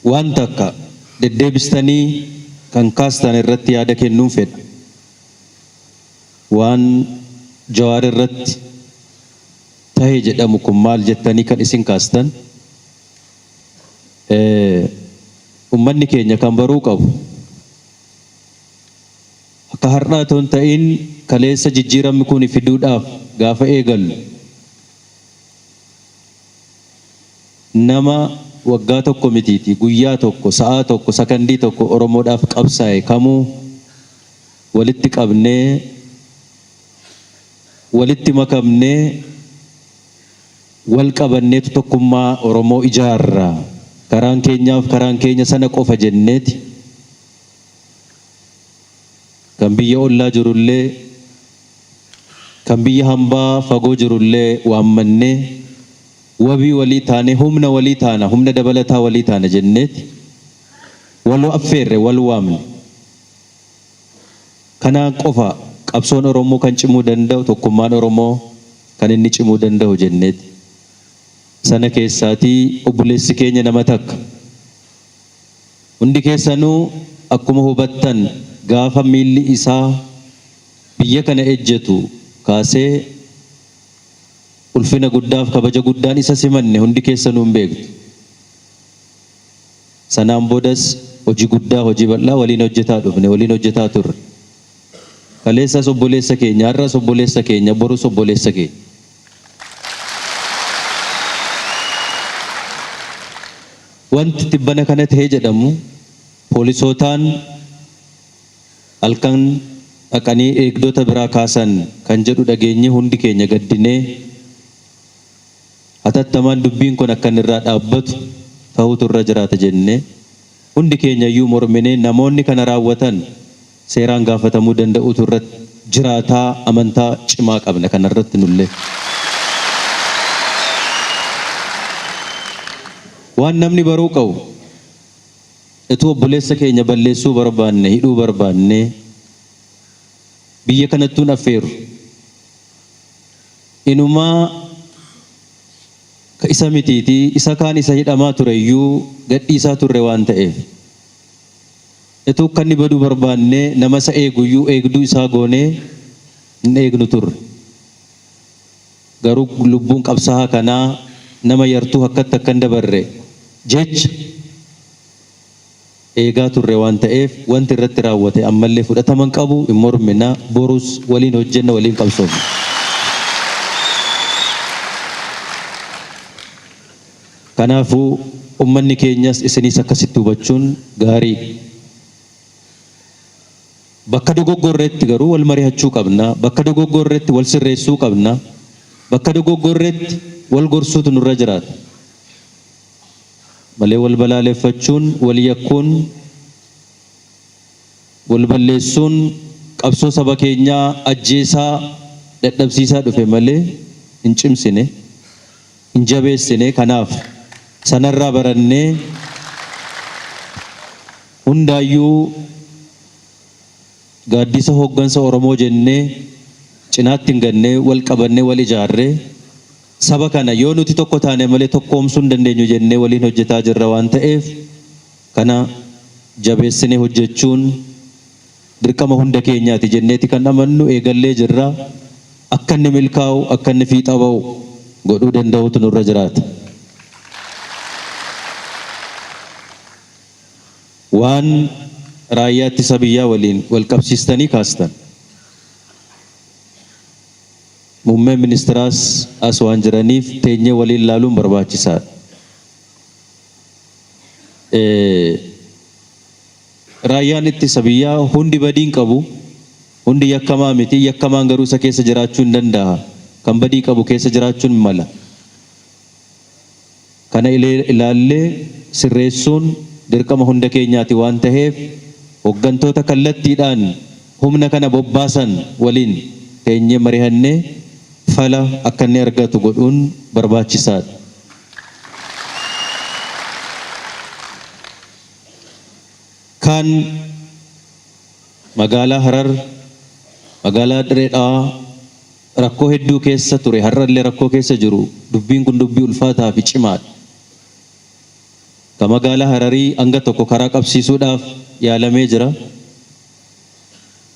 Waan takka deddeebistanii kan kaastan irratti yaada kennuun fedha. Waan Jawaar irratti tahe jedhamu kun maal jettanii kan isin kaastan, ummanni keenya kan baruu qabu akka har'aa otoo hin ta'in kaleessa jijjiiramni kun fiduudhaaf gaafa eegallu nama waggaa tokko mitiitii guyyaa tokko, sa'aa tokko, sakandii tokko Oromoodhaaf qabsaa'e kamuu walitti qabnee, walitti makamnee, wal qabanneetu tokkummaa Oromoo ijaarra. Karaan keenyaaf karaan keenya sana qofa jenneeti kan biyya ollaa jirullee kan biyya hambaa fagoo jirullee waammannee wabii walii taanee humna walii taana, humna dabalataa walii taana jenneeti wal affeerre, wal waamne. Kanaan qofa qabsoon Oromoo kan cimuu danda'u, tokkummaan Oromoo kan inni cimuu danda'u jenneeti. Sana keessaatii obboleessi keenya nama takka. Hundi keessanuu akkuma hubattan gaafa miilli isaa biyya kana ejjetu kaasee ulfina guddaaf kabaja guddaan isa simanne hundi keessanuu hin beektu. Sanaan boodas hojii guddaa, hojii bal'aa waliin hojjetaa dhufne, waliin hojjetaa turre. Kaleessas obboleessa keenya, har'as obboleessa keenya, borus obboleessa keenya. Wanti tibbana kana tahe jedhamu poolisootaan halkan dhaqanii eegdota biraa kaasan kan jedhu dhageenyee hundi keenya gaddinee hatattamaan dubbiin kun akka inni irraa dhaabbatu tahuutu irra jiraata jennee hundi keenya iyyuu morminee namoonni kana raawwatan seeraan gaafatamuu danda'uutu irra jiraataa amantaa cimaa qabna kana irratti nullee. Waan namni baruu qabu utuu obboleessa keenya balleessuu barbaanne, hidhuu barbaannee biyya kanattuu hin affeerru. Inumaa ka isa mitiitii isa kaan isa hidhamaa ture iyyuu gadhiisaa turre waan ta'eef. Utuu akka inni badu barbaannee nama isa eegu iyyuu eegduu isaa goonee hin eegnu turre. Garuu lubbuun qabsaahaa kanaa nama yartuu hakkatti akka hin dabarre jecha eegaa turre waan ta'eef wanti irratti raawwate ammallee fudhatama hin qabu, hin mormina, borus waliin hojjenna, waliin qabsoofna. Kanaafuu ummanni keenyas isinis akkasitti hubachuun gaariidha. Bakka dogoggorretti garuu wal marihachuu qabna, bakka dogoggorretti wal sirreessuu qabna, bakka dogoggorretti wal gorsuutu nurra jiraata. Malee wal balaaleffachuun, wal yakkuun, wal balleessuun qabsoo saba keenyaa ajjeesaa, dadhabsiisaa dhufe malee hin cimsine. Hin jabeessine. Kanaaf sanarraa barannee hundaayyuu gaaddisa hooggansa Oromoo jennee cinaatti hin gannee wal qabannee wal ijaarree saba kana yoo nuti tokko taane malee tokkoomsuu hin dandeenyu jennee waliin hojjetaa jirra waan ta'eef kana jabeessinee hojjechuun dirqama hunda keenyaati jenneeti kan amannu eegallee jirra. Akka inni milkaa'u, akka inni fiixa ba'u godhuu danda'uutu nurra jiraata. Waan raayyaa ittisa biyyaa waliin walqabsiistanii kaastan. Muummeen ministiraas as waan jiraniif teenyee waliin laaluun barbaachisaadha. Raayyaan ittisa biyyaa hundi badii hin qabu, hundi yakkamaa miti, yakkamaan garuu isa keessa jiraachuu hin danda'a. Kan badii qabu keessa jiraachuun hin mala. Kana ilaallee sirreessuun dirqama hunda keenyaati waan taheef hoggantoota kallattiidhaan humna kana bobbaasan waliin teenyee marihannee fala akka inni argatu godhuun barbaachisaadha. Kaan magaalaa Harar, magaalaa Dirree Dhawaa rakkoo hedduu keessa ture, har'allee rakkoo keessa jiru. Dubbiin kun dubbii ulfaataa fi cimaadha. Ka magaalaa Hararii hanga tokko karaa qabsiisuudhaaf yaalamee jira.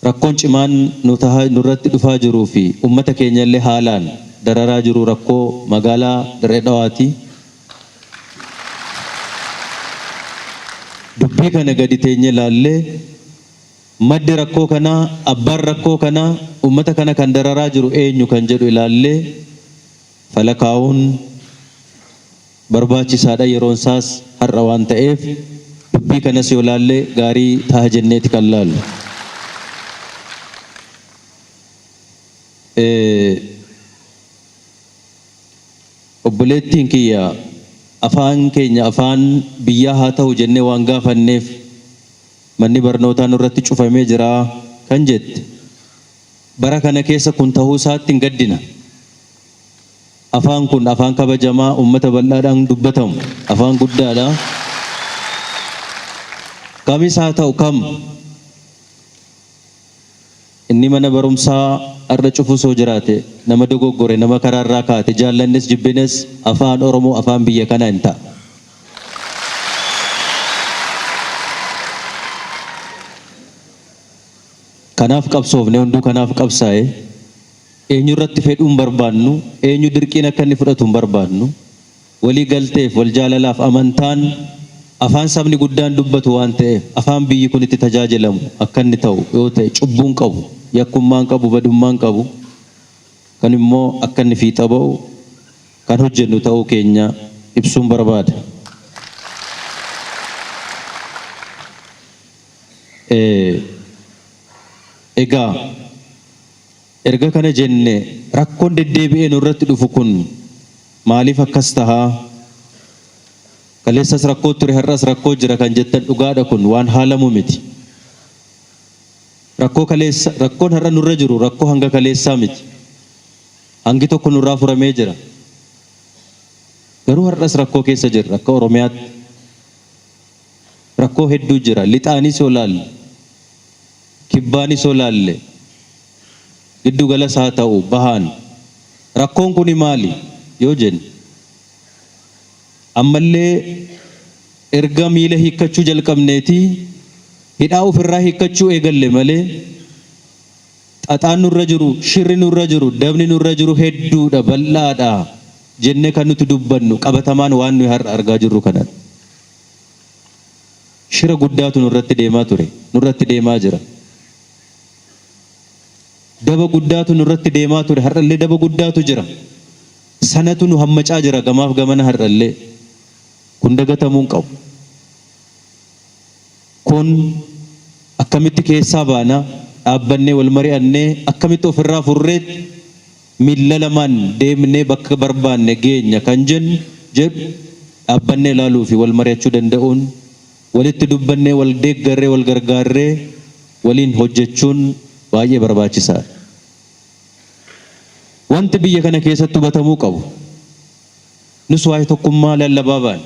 Rakkoon cimaan nu tahaa nurratti dhufaa jiruu fi ummata keenya illee haalaan dararaa jiru rakkoo magaalaa Dirree Dhawaati. Dubbii kana gadi teenyee laallee maddi rakkoo kanaa, abbaan rakkoo kanaa, ummata kana kan dararaa jiru eenyu kan jedhu ilaallee fala kaa'uun barbaachisaadha yeroon isaas har'a waan ta'eef dubbii kanas yoo laalle gaarii taha jenneeti kan laallu. Obboleettiin kiyya afaan keenya afaan biyyaa haa tahu jennee waan gaafanneef manni barnootaa nurratti cufamee jira kan jette. Bara kana keessa kun tahuu isaatti hin gaddina. Afaan kun afaan kabajamaa ummata bal'aadhaan dubbatamu, afaan guddaadha. Kamis haa ta'u kam, inni mana barumsaa har'a cufus yoo jiraate, nama dogoggore, nama karaarraa kaate, jaallannes jibbines afaan Oromoo afaan biyya kanaa hin ta'a. Kanaaf qabsoofne, hunduu kanaaf qabsaa'e. Eenyu irratti fedhuu hin barbaannu, eenyu dirqiin akka inni fudhatu hin barbaannu. Walii galteef, wal jaalalaaf, amantaan afaan sabni guddaan dubbatu waan ta'eef afaan biyyi kun itti tajaajilamu akka inni ta'u yoo ta'e cubbuu hin qabu, yakkummaa hin qabu, badummaa hin qabu. Kan immoo akka inni fiixa ba'u kan hojjennu ta'uu keenya ibsuun barbaada. Egaa erga kana jenne rakkoon deddeebi'ee nurratti dhufu kun maaliif akkas taha? Kaleessas rakkoo ture har'as rakkoo jira kan jettan dhugaadha kun waan haalamu miti. Rakkoo kaleessa rakkoon har'a nurra jiru rakkoo hanga kaleessaa miti. Hangi tokko nurraa furamee jira. Garuu har'as rakkoo keessa jirra akka Oromiyaatti. Rakkoo hedduu jira. Lixaanis yoo laalle, kibbaanis yoo laalle, giddu galas haa ta'u bahaan. Rakkoon kuni maali yoo jenne, ammallee erga miila hiikkachuu jalqabneetii hidhaa ofirraa hiikkachuu eegalle malee xaxaan nurra jiru, shirri nurra jiru, dabni nurra jiru hedduudha, bal'aadha jennee kan nuti dubbannu qabatamaan waan nuyi har'a argaa jirru kanadha. Shira guddaatu nurratti deemaa ture, nurratti deemaa jira. Daba guddaatu nurratti deemaa ture, har'allee daba guddaatu jira. Sanatu nu hammacaa jira gamaaf gamana har'allee. Kun dagatamuu hin qabu. Kun akkamitti keessaa baana, dhaabbannee wal mari'annee akkamitti ofirraa furreetti miilla lamaan deemnee bakka barbaanne geenya kan jennu jedhu dhaabbannee ilaaluu fi wal mari'achuu danda'uun walitti dubbannee wal deeggarree wal gargaarree waliin hojjechuun baay'ee barbaachisaadha. Wanti biyya kana keessatti hubatamuu qabu nus waa'ee tokkummaa lallabaa baane.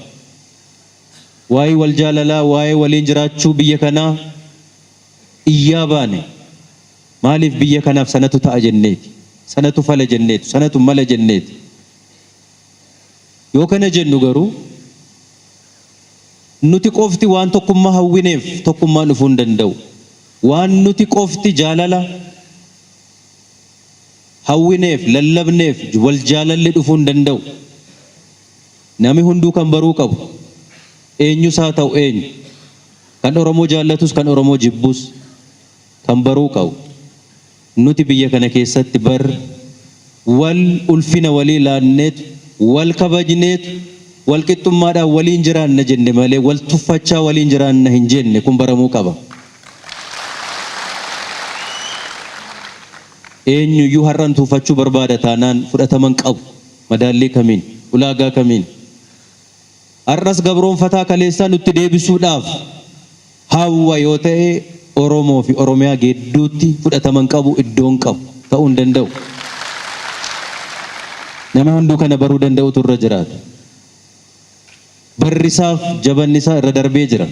Waa'ee wal jaalalaa, waa'ee waliin jiraachuu biyya kanaa iyyaa baane. Maaliif biyya kanaaf sanatu ta'a jenneeti. Sanatu fala jenneetu. Sanatu mala jenneeti. Yoo kana jennu garuu nuti qofti waan tokkummaa hawwineef tokkummaan dhufuu hin danda'u. Waan nuti qofti jaalala hawwineef, lallabneef wal jaalalli dhufuu hin danda'u. Nami hunduu kan baruu qabu, eenyus haa ta'u eenyu, kan Oromoo jaallatus kan Oromoo jibbus kan baruu qabu, nuti biyya kana keessatti bar wal ulfina walii laanneetu, wal kabajneetu, wal qixxummaadhaan waliin jiraanna jenne malee wal tuffachaa waliin jiraanna hin jenne kun baramuu qaba. Eenyuyyuu har'a nu tuffachuu barbaada taanaan fudhatama hin qabu. Madaallii kamiin? Ulaagaa kamiin? Har'as gabroomfataa kaleessaa nutti deebisuudhaaf hawwa yoo ta'e Oromoo fi Oromiyaa geedduutti fudhatama hin qabu, iddoo hin qabu, ta'uu hin danda'u. Namni hunduu kana baruu danda'utu irra jiraata. Barri isaaf jabanni isaa irra darbee jira.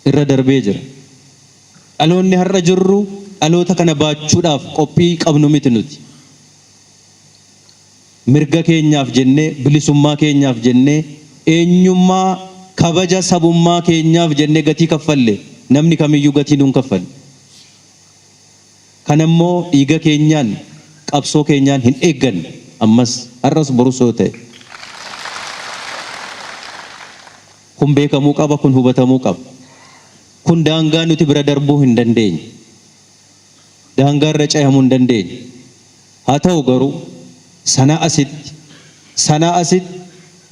Irra darbee jira. Dhaloonni har'a jirru dhaloota kana baachuudhaaf qophii qabnu miti nuti. Mirga keenyaaf jennee, bilisummaa keenyaaf jennee, Eenyummaa kabaja sabummaa keenyaaf jennee gatii kaffalle namni kamiyyuu gatii nuun kaffalle. Kana immoo dhiiga keenyaan, qabsoo keenyaan hin eegganne ammas, har'as borus yoo ta'e. Kun beekamuu qaba, kun hubatamuu qaba. Kun daangaa nuti bira darbuu hin dandeenye. Daangaa irra cehamuu hin dandeenye. Haa ta'u garuu sanaa asitti, sanaa asitti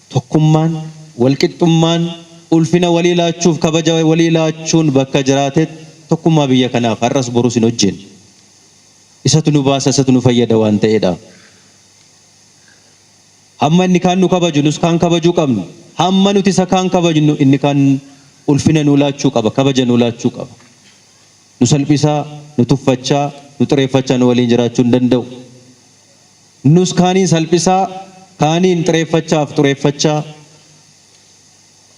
tokkummaan, walqixxummaan, ulfina walii laachuuf kabaja walii laachuun bakka jiraatetti tokkummaa biyya kanaaf har'as borus hin hojjenna. Isatu nu baasa, isatu nu fayyada waan ta'eedhaaf. Hamma inni kaan nu kabaju nus kaan kabajuu qabna. Hamma nuti isa kaan kabajnu inni kaan ulfina nuu laachuu qaba, kabaja nuu laachuu qaba. Nu salphisaa, nu tuffachaa, nu xireeffachaa nu waliin jiraachuu hin danda'u. Nus kaaniin salphisaa, kaaniin xireeffachaaf xureeffachaa,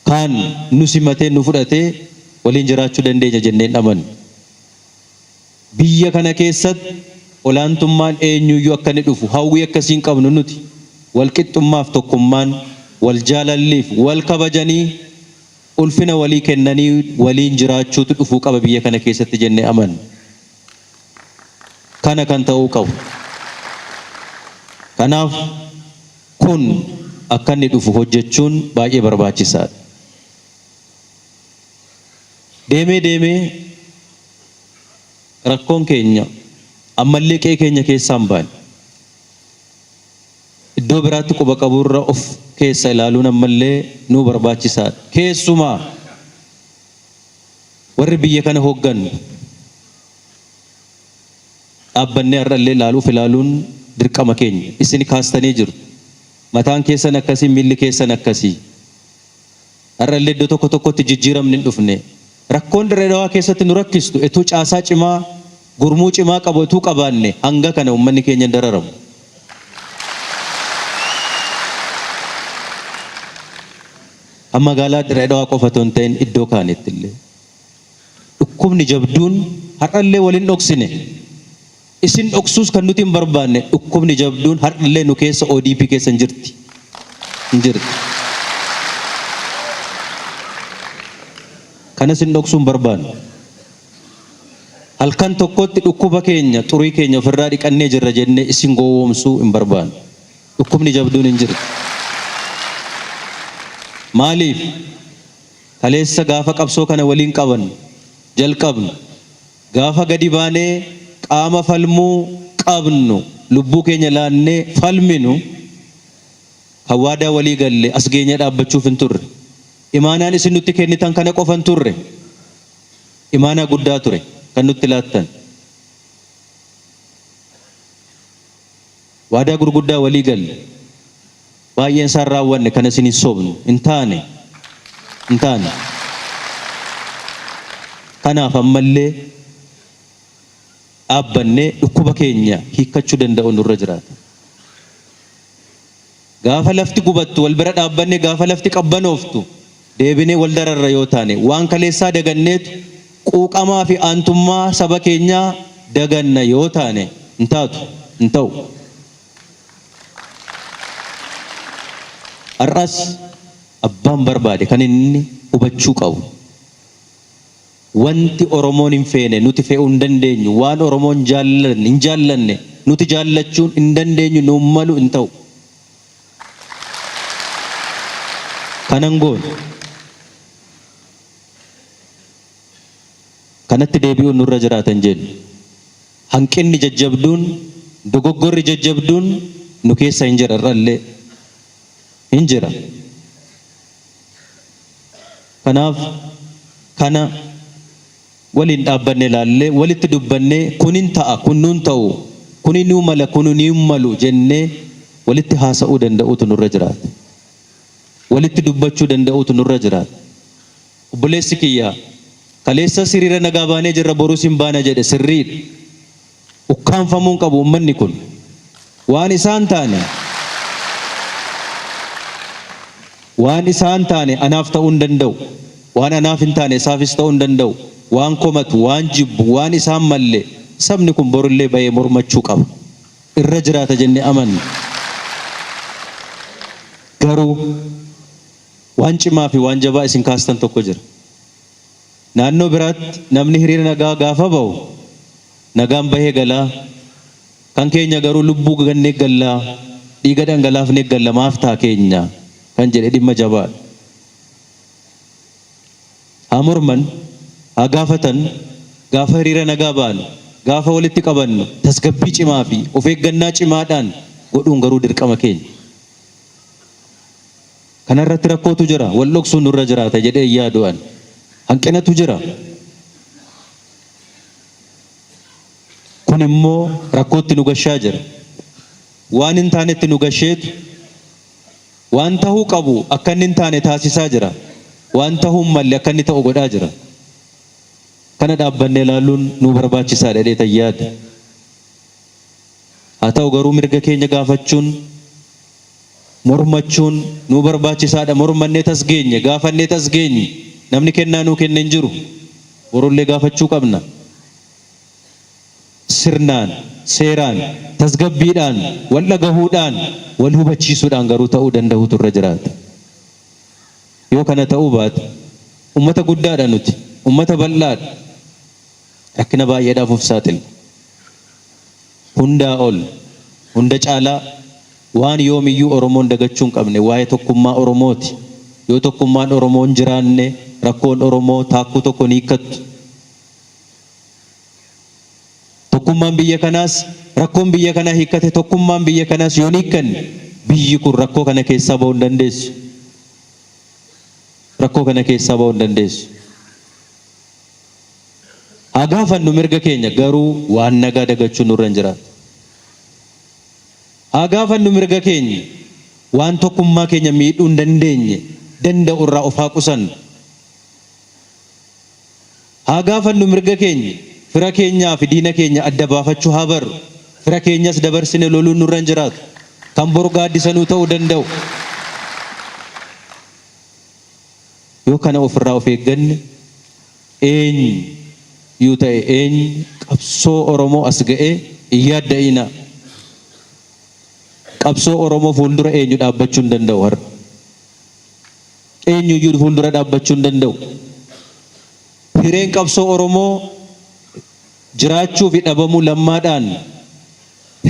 kaan nu simatee nu fudhatee waliin jiraachuu dandeenya jennee hin amannu. Biyya kana keessatti olaantummaan eenyuuyyuu akka inni dhufu hawwii akkasii hin qabnu nuti. Wal qixxummaaf tokkummaan, wal jaalalliif wal kabajanii ulfina walii kennanii waliin jiraachuutu dhufuu qaba biyya kana keessatti jennee amanna. Kana kan ta'uu qabu. Kanaaf kun akka inni dhufu hojjechuun baay'ee barbaachisaadha. Deemee deemee rakkoon keenya ammallee qe'ee keenya keessaa hin baane. Iddoo biraatti quba qabuurra of keessa ilaaluun ammallee nuu barbaachisaadha. Keessumaa warri biyya kana hooggannu dhaabbannee har'allee ilaaluuf ilaaluun dirqama keenya. Isin kaastanii jirtu. Mataan keessan akkasii, miilli keessan akkasii. Har'allee iddoo tokko tokkotti jijjiiramni hin dhufne. Rakkoon Dirree Dhawaa keessatti nu rakkistu etuu caasaa cimaa, gurmuu cimaa qabu etuu qabaanne hanga kana uummanni keenya hin dararamu. Kan magaalaa Dirree Dhawaa qofa otoo hin ta'in iddoo kaanitti illee. Dhukkubni jabduun har'allee wal hin dhoksine. Isin dhoksuus kan nuti hin barbaanne dhukkubni jabduun har'allee nu keessa ODP keessa hin jirti. Hin jirti. Kanas hin dhoksuu hin barbaannu. Halkan tokkotti dhukkuba keenya xurii keenya ofirraa dhiqannee jirra jennee isin gowwoomsuu hin barbaannu. Dhukkubni jabduun hin jirti. Maaliif? Kaleessa gaafa qabsoo kana waliin qabannu, jalqabnu, gaafa gadi baanee qaama falmuu qabnu lubbuu keenya laannee falminu kan waadaa walii galle as geenyee dhaabbachuuf hin turre. Imaanaan isin nutti kennitan kana qofa hin turre. Imaanaa guddaa ture kan nutti laattan. Waadaa gurguddaa walii galle. Baay'een isaa hin raawwanne kana isin hin sobnu. Hin taane. Hin taane. Kanaaf ammallee dhaabbannee dhukkuba keenya hiikkachuu danda'u nurra jiraata. Gaafa lafti gubattu wal bira dhaabbannee gaafa lafti qabbanooftu deebinee wal dararra yoo taane waan kaleessaa daganneetu quuqamaa fi aantummaa saba keenyaa daganna yoo taane hin taatu, hin ta'u. Har'as abbaan barbaade kan inni hubachuu qabu wanti Oromoon hin feene nuti fe'uu hin dandeenyu, waan Oromoon hin jaallanne nuti jaallachuun hin dandeenyu, nuun malu, hin ta'u. Kanan goonu. Kanatti deebi'uun nurra jiraata hin jennu. Hanqinni jajjabduun, dogoggorri jajjabduun nu keessa hin jira har'allee. Hin jira. Kanaaf kana waliin dhaabbanne ilaallee, walitti dubbannee kun hin ta'a, kun nuun ta'u, kuni nuu mala, kun nu hin malu jennee walitti haasa'uu danda'uutu nurra jiraata. Walitti dubbachuu danda'uutu nurra jiraata. Obboleessi kiyya kaleessas hiriira nagaa baanee jirra borus hin baana jedhe sirriidha. Ukkaamfamuu hin qabu uummanni kun. Waan isaan taane waan isaan taane anaaf ta'uu hin danda'u. Waan anaaf hin taane isaafis ta'uu hin danda'u. Waan komatu, waan jibbu, waan isaan malle sabni kun borullee ba'ee mormachuu qaba. Irra jiraata jennee amanna. Garuu. Waan cimaa fi waan jabaa isin kaastan tokko jira. Naannoo biraatti namni hiriira nagaa gaafa bahu nagaan bahee galaa, kan keenya garuu lubbuu gannee gallaa, dhiiga dhangalaafnee galla, maaf ta'a keenya kan jedhe dhimma jabaadha. Haa morman, haa gaafatan, gaafa hiriira nagaa baanu, gaafa walitti qabannu tasgabbii cimaa fi of eeggannaa cimaadhaan godhuun garuu dirqama keenya. Kana irratti rakkootu jira, wal dhoksuun nurra jiraata jedhee hin yaadu ani. Hanqinatu jira. Kun immoo rakkootti nu gashaa jira. Waan hin taanetti nu gasheetu waan tahuu qabu akka inni hin taane taasisaa jira. Waan tahuu hin malle akka inni ta'u godhaa jira. Kana dhaabbannee ilaaluun nuu barbaachisaadha jedheetan yaada. Haa ta'u garuu mirga keenya gaafachuun, mormachuun nuu barbaachisaadha. Mormanneet as geenye, gaafanneet as geenye. Namni kennaa nuu kenne hin jiru. Borullee gaafachuu qabna. Sirnaan, seeraan, tasgabbiidhaan, wal dhagahuudhaan, wal hubachiisuudhaan garuu ta'uu dandahuutu irra jiraata. Yoo kana ta'uu baate, ummata guddaadha nuti, ummata bal'aadha. Rakkina baay'eedhaaf of saaxilla. Hundaa ol, hunda caalaa waan yoomiyyuu Oromoon dagachuu hin qabne waa'ee tokkummaa Oromooti. Yoo tokkummaan Oromoo hin jiraanne rakkoon Oromoo taakkuu tokko hin hiikkattu. Tokkummaan biyya kanaas rakkoon biyya kanaa hiikkate tokkummaan biyya kanaas yoo hin hiikkanne biyyi kun rakkoo kana keessaa ba'uu hin dandeessu. Rakkoo kana keessaa ba'uu hin dandeessu. Haa gaafannu mirga keenya garuu waan nagaa dagachuun nurra hin jiraatu. Haa gaafannu mirga keenya waan tokkummaa keenya miidhuu hin dandeenye danda'u irraa of haa qusannu. Haa gaafannu mirga keenya fira keenyaa fi diina keenya adda baafachuu haa barru. Fira keenyas dabarsine loluun nurra hin jiraatu. Kan boru gaaddisa nuu ta'uu danda'u. Yoo kana ofirraa of eegganne eenyu yuu ta'e eenyu qabsoo Oromoo as ga'ee hin yaadda'inaa. Qabsoo Oromoo fuuldura eenyu dhaabbachuu hin danda'u har'a. Eenyu iyyuu fuuldura dhaabbachuu hin danda'u. Hireen qabsoo Oromoo jiraachuu fi dhabamuu Lammaadhaan,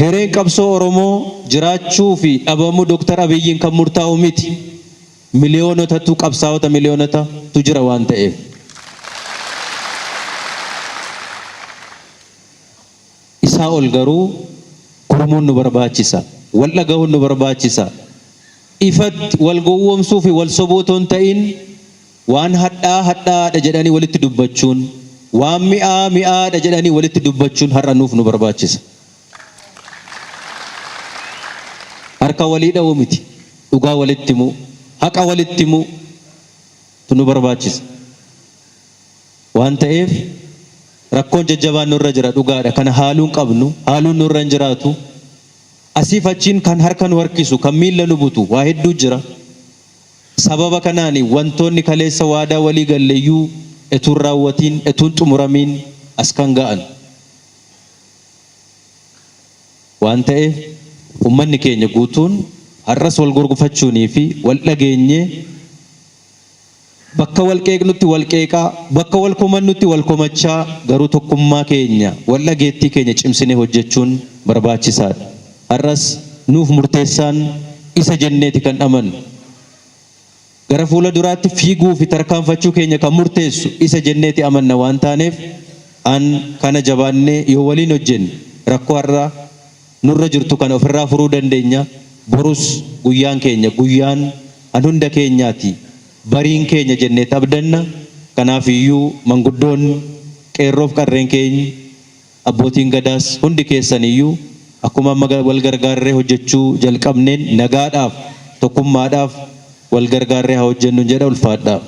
hireen qabsoo Oromoo jiraachuu fi dhabamuu Dr. Abiyyiin kan murtaa'u miti. Miliyoonotatu qabsaa'ota miliyoonota tu jira waan ta'eef. Isaa ol garuu gurmuun nu barbaachisa. Wal dhagahuun nu barbaachisa. Ifatti wal gowwoomsuu fi wal sobuu otoo hin ta'in waan hadhaa'aa hadhaa'aadha jedhanii walitti dubbachuun, waan mi'aa'aa mi'aa'aadha jedhanii walitti dubbachuun har'a nuuf nu barbaachisa. Harka walii dha'uu miti, dhugaa walitti himuu, haqa walitti himuu tu nu barbaachisa. Waan ta'eef rakkoon jajjabaan nurra jira dhugaadha. Kana haaluu hin qabnu, haaluun nurra hin jiraatu. Asiif achiin kan harka nu harkisu, kan miilla nu butu waa hedduu jira. Sababa kanaan wantoonni kaleessa waadaa walii galleyyuu etuu hin raawwatiin, etuu hin xumuramiin as kan ga'an. Waan ta'eef ummanni keenya guutuun har'as wal gurgufachuunii fi wal dhageenyee bakka wal qeeqnutti wal qeeqaa, bakka wal komannutti wal komachaa garuu tokkummaa keenya, wal dhageettii keenya cimsinee hojjechuun barbaachisaadha. Har'as nuuf murteessaan isa jenneeti kan amannu. Gara fuula duraatti fiiguu fi tarkaanfachuu keenya kan murteessu isa jenneeti amanna waan taaneef an kana jabaannee yoo waliin hojjenne rakkoo har'a nurra jirtu kana ofirraa furuu dandeenya. Borus guyyaan keenya guyyaan an hunda keenyaati. Bariin keenya jenneet abdanna. Kanaaf iyyuu manguddoonni, qeerroof qarreen keenya, abbootiin Gadaas hundi keessan iyyuu akkuma amma wal gargaarree hojjechuu jalqabneen nagaadhaaf, tokkummaadhaaf wal gargaarree haa hojjennun jedha. Ulfaadhaa.